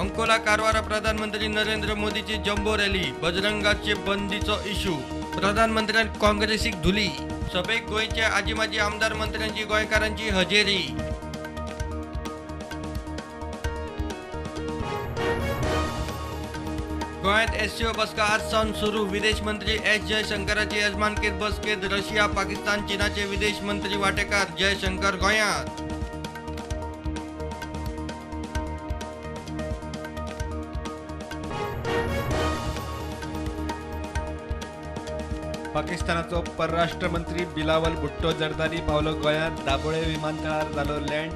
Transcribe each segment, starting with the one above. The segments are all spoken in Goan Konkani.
अंकोला कारवारा प्रधानमंत्री नरेंद्र मोदीची जम्बो रॅली, बजरंगाचे बंदीचो इशू, प्रधानमंत्र्यान काँग्रेसीक धुली। सभेक गोंयचे आजी माजी आमदार मंत्र्यांची गोंयकारांची हजेरी। गोंयांत एससीओ बसका आज सावन सुरू। विदेश मंत्री एस जयशंकराची येजमानकेंत बसकेंत रशिया, पाकिस्तान, चीनाचे विदेश मंत्री वांटेकार। जयशंकर गोंयांत। पाकिस्तानाचो परराष्ट्र मंत्री बिलावल भुट्टो जरदारी पावलो गोंयांत। दाबोळे विमानतळार जालो लँड।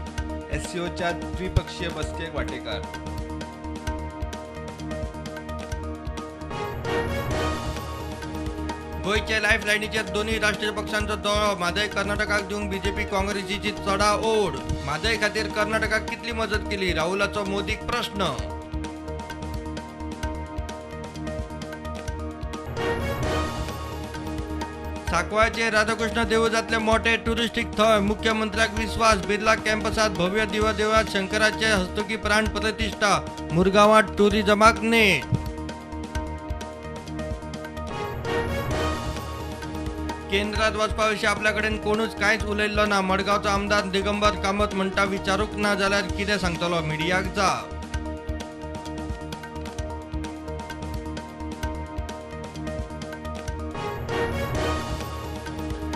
एससीओच्या द्विपक्षीय बसकेक वांटेकार। गोंयचे लायफ लायनीचेर दोनूय राष्ट्रीय पक्षांचो दोळो। म्हादय कर्नाटकाक दिवंक बीजेपी काँग्रेसीची चडाओड। म्हादय खातीर कर्नाटकाक कितली मजत केली, राहुलाचो मोदीक प्रश्न। सांकवाळचे राधाकृष्ण देवूळ जातले मोठे टुरिस्टीक थळ, मुख्यमंत्र्याक विस्वास। बिर्ला कॅम्पसात भव्य देवादेवळात शंकराचे हस्तुकी प्राण प्रतिष्ठा। मुरगांवात टुरिझमाक नेट। केंद्रात वचपा विशीं आपल्या कडेन कोणूच कांयच उलयल्लो ना। मडगांवचो आमदार दिगंबर कामत म्हणटा, विचारूंक ना जाल्यार कितें सांगतलो, मिडियाक जाप।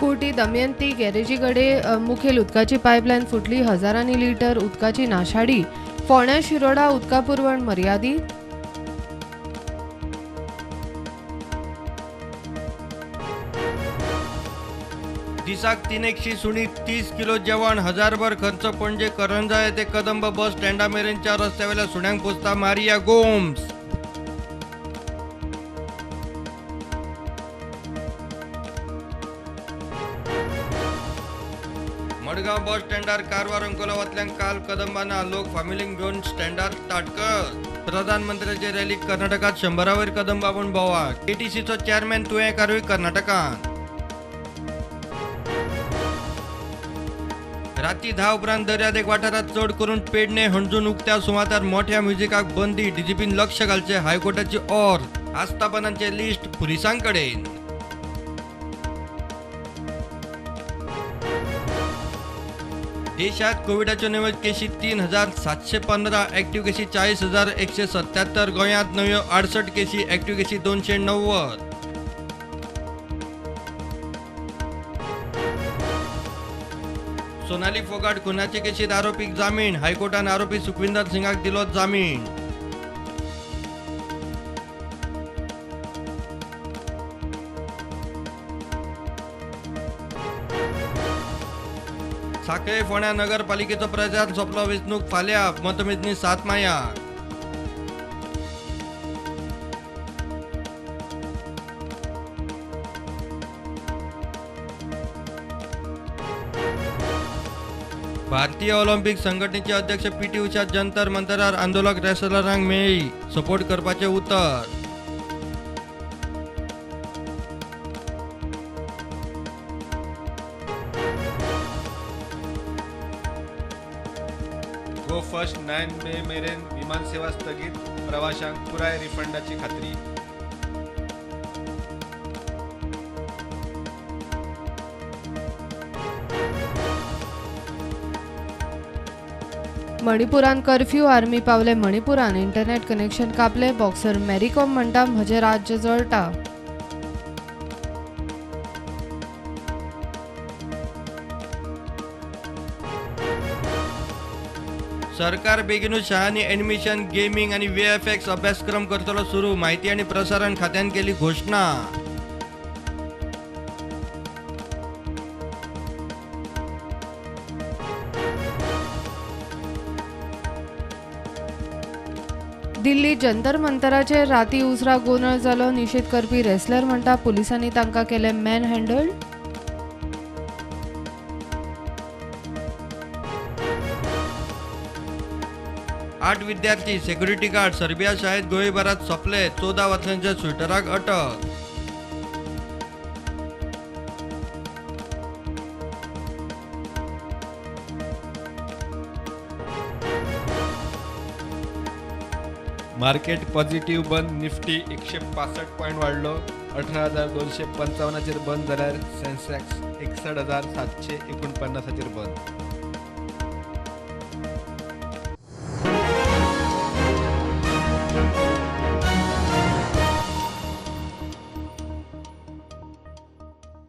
कुर्टी दमयंती गॅरेजी कडेन मुखेल उदकाची पायपलायन फुटली। हजारांनी लिटर उदकाची नाशाडी। फोंड्या शिरोडा उदका पुरवण मर्यादीत। दिसाक 300 सुणी, 30 किलो जेवण, हजारभर खर्च। पणजे करंजाळे ते कदंब बस स्टँडा मेरेनच्या रस्त्यावेल्या सुण्यांक पोसता मारिया गोम्स। मडगांव बस स्टँडार कारवार अंकोला वतल्यांक काल कदंबाना, लोक फामिलींक घेवन स्टँडार ताटकत। प्रधानमंत्र्याचे रॅलीक कर्नाटकांत 100 वयर कदंबा म्हूण बोवाळ। केटीसीचो चॅरमॅन तुयेंकारूय कर्नाटकांत। राती 10 उपरांत दर्यादेग वाठारांत चड करून पेडणे, हणजूण उक्त्या सुवातार मोठ्या म्युझिकाक बंदी। डीजीपीन लक्ष घालचें, हायकोर्टाची ऑर। आस्थापनांचें लिस्ट पुलिसां कडेन। देशात कोविडाच्यो नव्यो केशी 3715, ऍक्टिव्ह केशी 40,177। गोंयांत नव्यो 68 केशी, ऍक्टिव्ह केशी 290। सोनाली फोगाट खुनाचे केशीत आरोपीक जामीन। हायकोर्टान आरोपी सुखविंदर सिंगाक दिलो जामीन। साखळे फोंड्या नगरपालिकेचो प्रचार सोंपलो। वेंचणूक फाल्यां, मतमेजणी 7 मायाक। भारतीय ऑलिम्पिक संघटनेचे अध्यक्ष पीटी उषा जंतर मंतरार आंदोलक रेसलरांक मेळ्ळी, सपोर्ट करपाचें उतर। गो फर्स्ट 9 मे मेरेन विमान सेवा स्थगीत, प्रवाशांक पुराय रिफंडाची खात्री। मणिपुरान कर्फ्यू, आर्मी पावले मणिपुरान, इंटरनेट कनेक्शन कापले। बॉक्सर मेरीकॉम म्हणटा म्हजें राज्य जळटा। सरकार बेगीनूच शाळांनी एनिमेशन, गेमिंग आनी व्हीएफएक्स अभ्यासक्रम करतलो सुरू। माहिती आनी प्रसारण खात्यान केली घोशणा। दिल्ली जंतर मंतराचेर राती उसरा गोंदळ जालो। निशेध करपी रेसलर म्हणटा पुलिसांनी तांकां केलें मॅन हँडल्ड। 8 विद्यार्थी सेक्युरिटी गार्ड सर्बिया शाळेत गोळीबारात सोंपले। 14 वर्सांच्या शूटराक अटक। मार्केट पॉझिटिव्ह बंद. निफ्टी 165 पॉयंट वाडलो, 18,255चेर बंद, जाल्यार सेन्सेक्स 61,749चेर बंद.